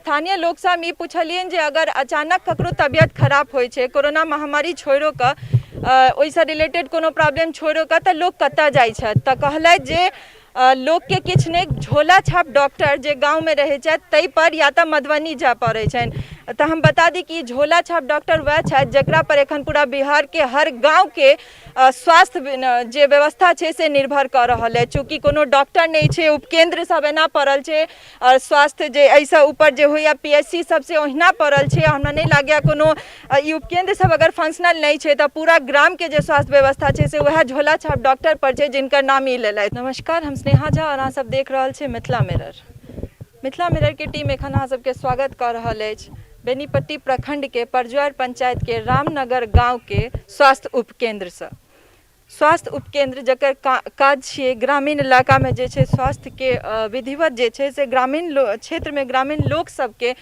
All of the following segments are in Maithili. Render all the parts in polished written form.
स्थानीय लोकसँ हम ई पुछलियनि जे अगर अचानक ककरो तबियत खराब होइ छै, कोरोना महामारी छोड़िओ कऽ, ओहिसँ रिलेटेड कोनो प्रॉब्लम छोड़िओ कऽ, तऽ लोक कतऽ जाइ छथि? तऽ कहलथि जे लोकके किछु नहि, झोला छाप डॉक्टर जे गाँवमे रहै छथि ताहिपर या तऽ मधुबनी जाय पड़ै छनि। तऽ हम बता दी कि झोला छाप डॉक्टर वएह छथि जकरा पर एखन पूरा बिहारके हर गाँवके स्वास्थ्य जे व्यवस्था छै से निर्भर कऽ रहल अछि। चूँकि कोनो डॉक्टर नहि छै, उपकेन्द्र सब एना पड़ल छै आओर स्वास्थ्य जे एहिसँ ऊपर जे होइए पी एच सी सब से ओहिना पड़ल छै। हमरा नहि लागैए कोनो ई उपकेन्द्र सब अगर फंक्शनल नहि छै तऽ पूरा ग्रामके जे स्वास्थ्य व्यवस्था छै से वएह झोला छाप डॉक्टर पर छै जिनकर नाम ई लेलथि। नमस्कार, हम स्नेहा झा आओर अहाँ सब देख रहल छी मिथिला मिरर। मिथिला मिररके टीम एखन अहाँ सबके स्वागत कऽ रहल अछि बेनीपट्टी प्रखंडके परजुआर पंचायतके रामनगर गाँवके स्वास्थ्य उपकेन्द्रसँ। स्वास्थ्य उपकेन्द्र जकर काज छियै ग्रामीण इलाकामे जे छै स्वास्थ्यके विधिवत जे छै से ग्रामीण क्षेत्रमे ग्रामीण लोक सबके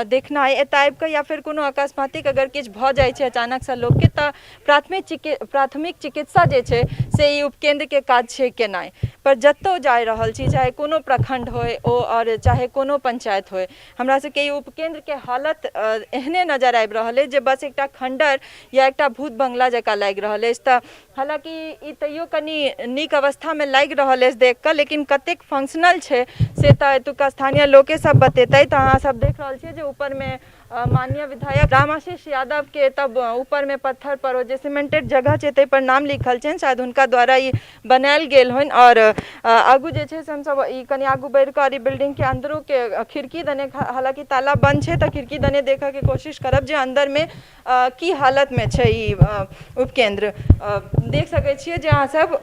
देखनाइ एतऽ आबिकऽ, या फेर कोनो अकस्मातिक अगर किछु भऽ जाइ छै अचानकसँ लोकके तऽ प्राथमिक चिकित्सा जे छै से ई उपकेन्द्रके काज छियै केनाइ। पर जतऽ जा रहल छी, चाहे कोनो प्रखण्ड होइ ओ आओर चाहे कोनो पंचायत होइ, हमरा सबके ई उपकेन्द्रके हालत एहने नजर आबि रहल अछि जे बस एकटा खण्डर या एकटा भूत बंगला जकाँ लागि रहल अछि। तऽ हालाँकि ई तैयो कनि नीक अवस्थामे लागि रहल अछि देख कऽ, लेकिन कतेक फंक्शनल छै से तऽ एतुका स्थानीय लोके सब बतेतै। तऽ अहाँ सब देख रहल छियै जे ऊपरमे माननीय विधायक रामाशीष यादवके तब ऊपरमे पत्थर पर ओ जे सीमेंटेड जगह छै ताहि पर नाम लिखल छनि, शायद हुनका द्वारा ई बनायल गेल होइन। आओर आगू जे छै से हमसब ई कनि आगू बढ़ि कऽ ई बिल्डिंगके अन्दरोके खिड़की दने, हालाँकि ताला बन्द छै, तऽ खिड़की दने देखऽके कोशिश करब जे अन्दरमे की हालतमे छै ई उपकेन्द्र। देख सकै छियै जे अहाँ सब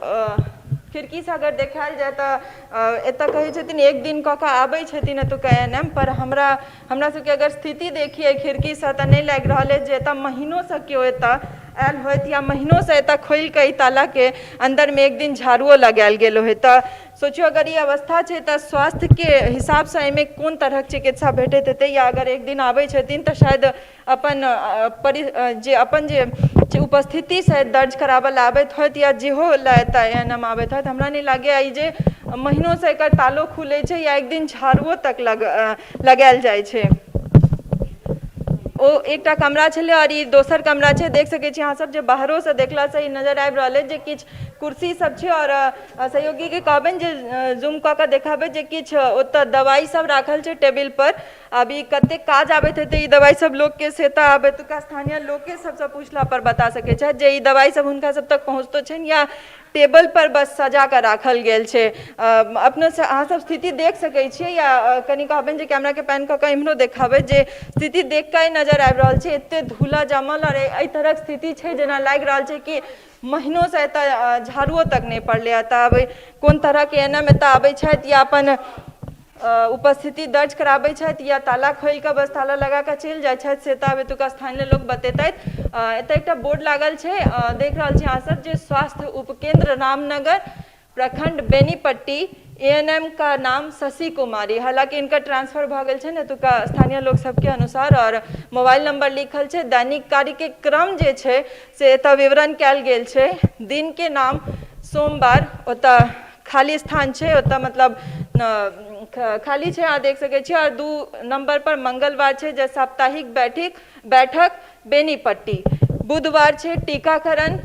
खिड़कीसँ अगर देखायल जाय तऽ एतऽ कहै छथिन एक दिन कऽ कऽ आबै छथिन एतुका एन एम पर। हमरा सबके अगर स्थिति देखियै खिड़कीसँ तऽ नहि लागि रहल अछि जे एतऽ महीनोसँ केओ एतऽ आयल होथि या महीनोसँ एतऽ खोलि कऽ ई तालाके अन्दरमे एक दिन झाड़ुओ लगायल गेल होय। तऽ सोचियौ, अगर ई अवस्था छै तऽ स्वास्थ्यके हिसाबसँ एहिमे कोन तरहक चिकित्सा भेटैत हेतै? या अगर एक दिन आबै छथिन तऽ शायद अपन परि जे अपन जे उपस्थिति शायद दर्ज कराबऽ लए आबैत होथि या जेहो लए एतऽ एन एम आबैत होथि। हमरा नहि लागैए ई जे महीनोसँ एकर तालो खुलै छै या एक दिन झाड़ुओ तक लगायल जाइ छै। ओ एकटा कमरा छलै आओर ई दोसर कमरा छै। देख सकै छी अहाँ सब जे बाहरोसँ देखलासँ ई नजर आबि रहल अछि जे किछु कुर्सी सब छै, आओर सहयोगीके कहबनि जे जूम कऽ कऽ देखाबै जे किछु ओतऽ दवाइ सब राखल छै टेबिल पर। आब ई कतेक काज आबैत हेतै ई दवाइ सब लोकके, से तऽ आब एतुका स्थानीय लोके सबसँ पुछला पर बता सकै छथि जे ई दवाइ सब हुनका सब तक पहुँचतो छनि या टेबल पर बस सजा कऽ राखल गेल छै। अपनेसँ अहाँ सब स्थिति देख सकै छियै या कनि कहबनि जे कैमराके पैन कऽ कऽ एम्हरो देखाबै जे स्थिति देख कऽ नजर आबि रहल छै एते धूला जमल आओर एहि तरहक स्थिति छै जेना लागि रहल छै कि महीनोसँ एतऽ झाड़ुओ तक नहि पड़लै। तऽ आब कोन तरहके एन एम एतऽ आबै छथि या अपन उपस्थिति दर्ज कराबै छथि या ताला खोलि कऽ बस ताला लगा कऽ चलि जाइ छथि, से तऽ आब एतुका स्थानीय लोक बतेतथि। एतऽ एकटा बोर्ड लागल छै, देख रहल छी अहाँ सब जे स्वास्थ्य उपकेन्द्र रामनगर प्रखंड बेनीपट्टी, ए एन एम का नाम शशि कुमारी। हालांकि इनकर ट्रांसफर भऽ गेल छनि एतुका स्थानीय लोक सबके अनुसार, आओर मोबाइल नंबर लिखल छै। दैनिक कार्यके क्रम जे छै से एतऽ विवरण कयल गेल छै। दिन के नाम सोमवार, ओतऽ खाली स्थान छै, ओतऽ मतलब खाली छै, अहाँ देख सकै छियै। आओर 2 नंबर पर मंगलवार छै जे साप्ताहिक बैठक बेनीपट्टी, बुधवार छै टीकाकरण,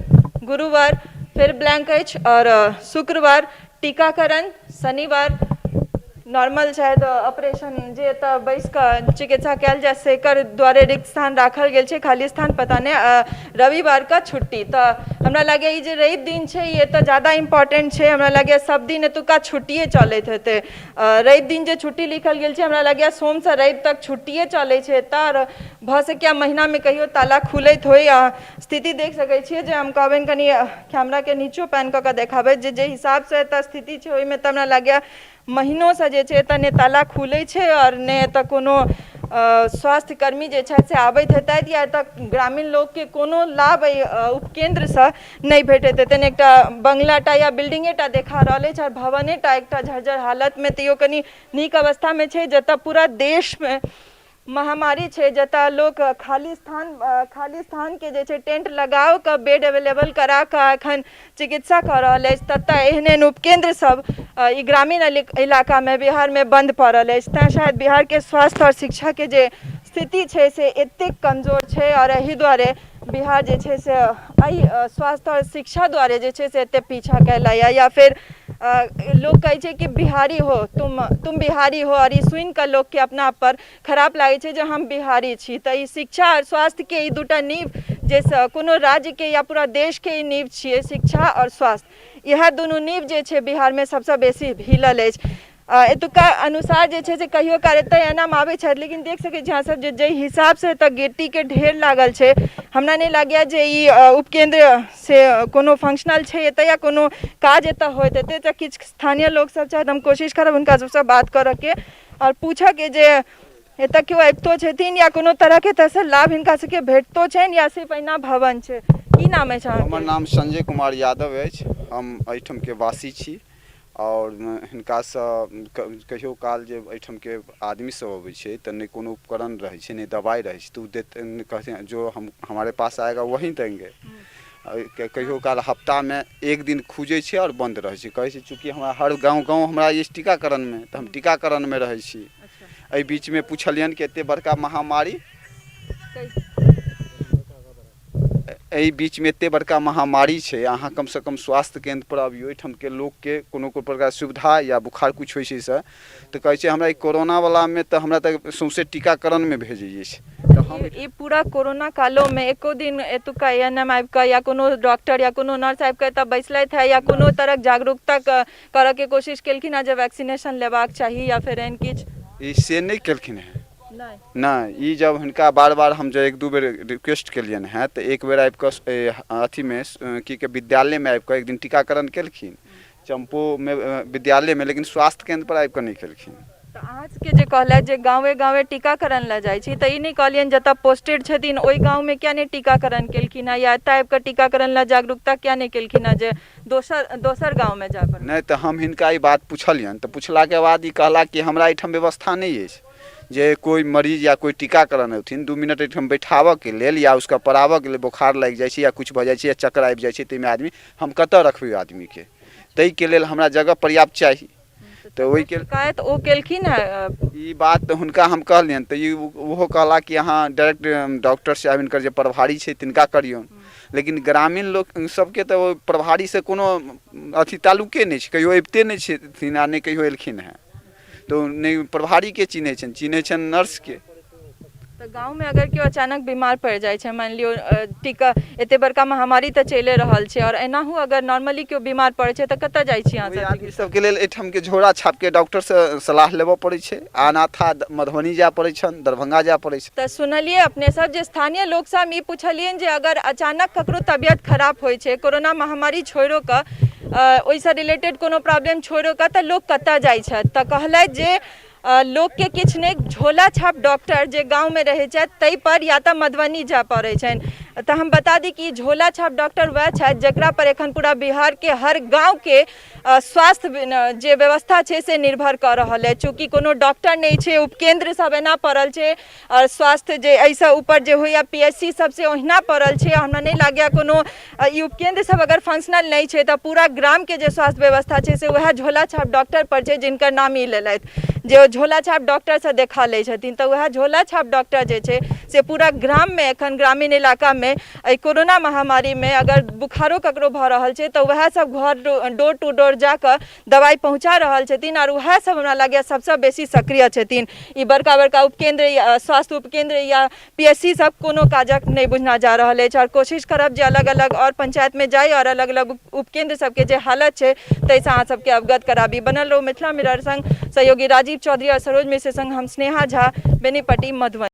गुरुवार फेर ब्लैंक अछि, आओर शुक्रवार टीकाकरण, शनिवार नॉर्मल शायद ऑपरेशन जे एतऽ बैस कऽ चिकित्सा कयल जाय सेकर द्वारे रिक्त स्थान राखल गेल छै, खाली स्थान, पता नहि, रविवार के छुट्टी। तऽ हमरा लागैए ई जे रवि दिन छै ई एतऽ ज्यादा इम्पोर्टेंट छै। हमरा लागैए सब दिन एतुका छुट्टिए चलैत हेतै। रवि दिन जे छुट्टी लिखल गेल छै, हमरा लागैए सोमसँ रवि तक छुट्टिए चलै छै एतऽ, आओर भऽ सकैए महीनामे कहियो ताला खुलैत होइ। आ स्थिति देख सकै छियै जे हम कहबनि कनि कैमराके नीचो पैन कऽ कऽ देखाबै जे जे हिसाबसँ एतऽ स्थिति छै ओहिमे तऽ हमरा लागैए महीनोसँ जे छै एतऽ नहि ताला खुलै छै आओर नहि एतऽ कोनो स्वास्थ्यकर्मी जे छथि से आबैत हेतथि या एतऽ ग्रामीण लोकके कोनो लाभ एहि उपकेन्द्रसँ नहि भेटैत हेतनि। एकटा बंगला टा या बिल्डिंगे टा देखा रहल अछि आओर भवने टा एकटा जर्जर हालतमे, तैयो कनि नीक अवस्थामे छै, जतऽ पूरा देशमे महामारी छै, जतऽ लोक खाली स्थानके जे छै टेंट लगाओ कऽ बेड अवेलेबल करा कऽ एखन चिकित्सा कऽ रहल अछि, ततऽ एहन एहन उपकेन्द्र सब ई ग्रामीण इलाकामे बिहारमे बन्द पड़ल अछि। तैँ शायद बिहारके स्वास्थ्य आओर शिक्षाके जे स्थिति छै से एतेक कमजोर छै, आओर एहि दुआरे बिहार जे छै से एहि स्वास्थ्य आओर शिक्षा दुआरे जे छै से एतेक पीछा कयला। या फेर लोक कहै छै कि बिहारी हो तुम, तुम बिहारी हो, आओर ई सुनिकऽ लोकके अपना पर खराब लागै छै जे हम बिहारी छी। तऽ ई शिक्षा आओर स्वास्थ्यके ई दूटा नींव जे कोनो राज्यके या पूरा देशके ई नींव छियै, शिक्षा आओर स्वास्थ्य, इएह दुनू नींव जे छै बिहारमे सबसँ बेसी हिलल अछि। एतुका अनुसार जे छै से कहियो काल एतऽ एनामे आबै छथि, लेकिन देख सकै छी अहाँसब जे जाहि हिसाबसँ एतऽ गिट्टीके ढेर लागल छै, हमरा नहि लागैए जे ई उपकेन्द्र से कोनो फंक्शनल छै एतऽ या कोनो काज एतऽ होइत हेतै। तऽ किछु स्थानीय लोकसब छथि, हम कोशिश करब हुनका सबसँ बात करऽके आओर पूछऽके जे एतऽ केओ अबितो छथिन या कोनो तरहके एतऽसँ लाभ हिनका सबके भेटतो छनि या सिर्फ अहिना भवन छै। की नाम अछि अहाँके? हमर नाम संजय कुमार यादव अछि, हम एहिठामके वासी छी। आओर हिनकासँ कहियो काल जे एहिठामके आदमी सब अबै छै तऽ नहि कोनो उपकरण रहै छै, नहि दबाइ रहै छै, तऽ ओ देत कहथिन जो हम हमारे पास आएगा वही देंगे। कहियो काल हफ्तामे एक दिन खुजै छै आओर बन्द रहै छै। कहै छै चूँकि हमरा हर गाँव गाँव हमरा अछि टीकाकरणमे, तऽ हम टीकाकरणमे रहै छी। एहि बीचमे पुछलियनि कि एतेक बड़का महामारी, एहि बीचमे एतेक बड़का महामारी छै, अहाँ कमसँ कम स्वास्थ्य केन्द्रपर अबियौ, एहिठामके लोकके कोनो कोनो प्रकारके सुविधा या बुखार किछु होइ छै से, तऽ कहै छै हमरा ई कोरोनावलामे तऽ हमरा तऽ सौँसे टीकाकरणमे भेजै अछि। तऽ हम ई पूरा कोरोना कालोमे एको दिन एतुका ए एन एम आबि कऽ या कोनो डॉक्टर या कोनो नर्स आबि कऽ एतऽ बैसलथि हे या कोनो तरहक जागरूकता करऽके कोशिश केलखिन हेँ जे वैक्सीनेशन लेबाक चाही या फेर एहन किछु? ई से नहि केलखिन हेँ। नहि, ई जब हिनका बार बार हम जे एक दू बेर रिक्वेस्ट केलियनि हेँ तऽ एक बेर आबि कऽ अथीमे की के विद्यालयमे आबि कऽ एक दिन टीकाकरण केलखिन चम्पोमे विद्यालयमे, लेकिन स्वास्थ्य केन्द्रपर आबि कऽ नहि केलखिन। तऽ अहाँ सबके जे कहलथि जे गाँवे गाँवे टीकाकरण लए जाइ छी, तऽ ई नहि कहलियनि जतऽ पोस्टेड छथिन ओहि गाँवमे किया नहि टीकाकरण केलखिन हेँ या एतऽ आबि कऽ टीकाकरण लए जागरूकता किया नहि केलखिन हेँ जे दोसर दोसर गाँवमे जाय पड़त? नहि, तऽ हम हिनका ई बात पुछलियनि तऽ पुछलाके बाद ई कहला कि हमरा एहिठाम व्यवस्था नहि अछि जे कोइ मरीज या कोइ टीकाकरण औथिन 2 मिनट एहिठाम बैठाबऽके लेल या उसका पढ़ाबऽके लेल, बोखार लागि जाइ छै या किछु भऽ जाइ छै या चक्कर आबि जाइ छै, ताहिमे आदमी हम कतऽ रखबै ओहि आदमीके, ताहिके लेल हमरा जगह पर्याप्त चाही। तऽ ओहिके शिकायत ओ केलखिन हेँ? ई बात हुनका हम कहलियनि तऽ ई ओहो कहला कि अहाँ डायरेक्ट डॉक्टर साहेब हिनकर जे प्रभारी छै तिनका करियौन, लेकिन ग्रामीण लोक सबके तऽ ओहि प्रभारीसँ कोनो अथी ताल्लुके नहि छै, कहियो अबिते नहि छथिन आ नहि कहियो एलखिन हेँ, तऽ नहि प्रभारीके चिन्है छनि, चिन्है छनि नर्सके। तऽ गाँवमे अगर केओ अचानक बीमार पड़ि जाइ छै, मानि लियौ टीका, एते बड़का महामारी तऽ चलिए रहल छै, आओर एनाहु अगर नॉर्मली केओ बीमार पड़ै छै तऽ कतऽ जाइ छी अहाँ ओहि सब? आदमी सबके लेल एहिठामके झोरा छापके डॉक्टरसँ सलाह लेबऽ पड़ै छै, अनाथा मधुबनी जाय पड़ै छनि, दरभंगा जाय पड़ै छै। तऽ सुनलियै अपने सब जे स्थानीय लोकसँ हम ई पुछलियनि जे अगर अचानक ककरो तबियत खराब होइ छै, कोरोना महामारी छोड़िओ कऽ, ओहिसँ रिलेटेड कोनो प्रॉब्लम छोड़िओ कऽ, तऽ लोक कतऽ जाइ छथि? तऽ कहलथि जे लोकके किछु नहि, झोला छाप डॉक्टर जे गाँवमे रहै छथि ताहि पर या तऽ मधुबनी जाय पड़ै छनि। तऽ हम बता दी कि झोला छाप डॉक्टर वएह छथि जकरा पर एखन पूरा बिहारके हर गाँवके स्वास्थ्य जे व्यवस्था छै से निर्भर कऽ रहल अछि। चूँकि कोनो डॉक्टर नहि छै, उपकेन्द्र सब एना पड़ल छै, आओर स्वास्थ्य जे एहिसँ ऊपर जे होइए पी एच सी सब से ओहिना पड़ल छै। हमरा नहि लागैए कोनो ई उपकेन्द्र सब अगर फंक्शनल नहि छै तऽ पूरा ग्रामके जे स्वास्थ्य व्यवस्था छै से वएह झोला छाप डॉक्टर पर छै, जिनकर नाम ई लेलथि जे ओ झोला छाप डॉक्टरसँ देखा लै छथिन। तऽ वएह झोला छाप डॉक्टर जे छै से पूरा ग्राममे एखन ग्रामीण इलाकामे एहि कोरोना महामारीमे अगर बुखारो ककरो भऽ रहल छै तऽ वएह सब घर डोर टू डोर जाकऽ दवाइ पहुँचा रहल छथिन, आओर वएह सब हमरा लागैए सबसँ बेसी सक्रिय छथिन। ई बड़का बड़का उपकेन्द्र या स्वास्थ्य उपकेन्द्र या पी एच सी सब कोनो काजक नहि बुझना जा रहल अछि। आओर कोशिश करब जे अलग अलग आओर पंचायतमे जाइ आओर अलग अलग उपकेन्द्र सबके जे हालत छै ताहिसँ अहाँ सबके अवगत कराबी। बनल रहू मिथिला मिरर संग। सहयोगी राजीव चौधरी आओर सरोज मिश्र संग हम स्नेहा झा, बेनीपट्टी, मधुबनी।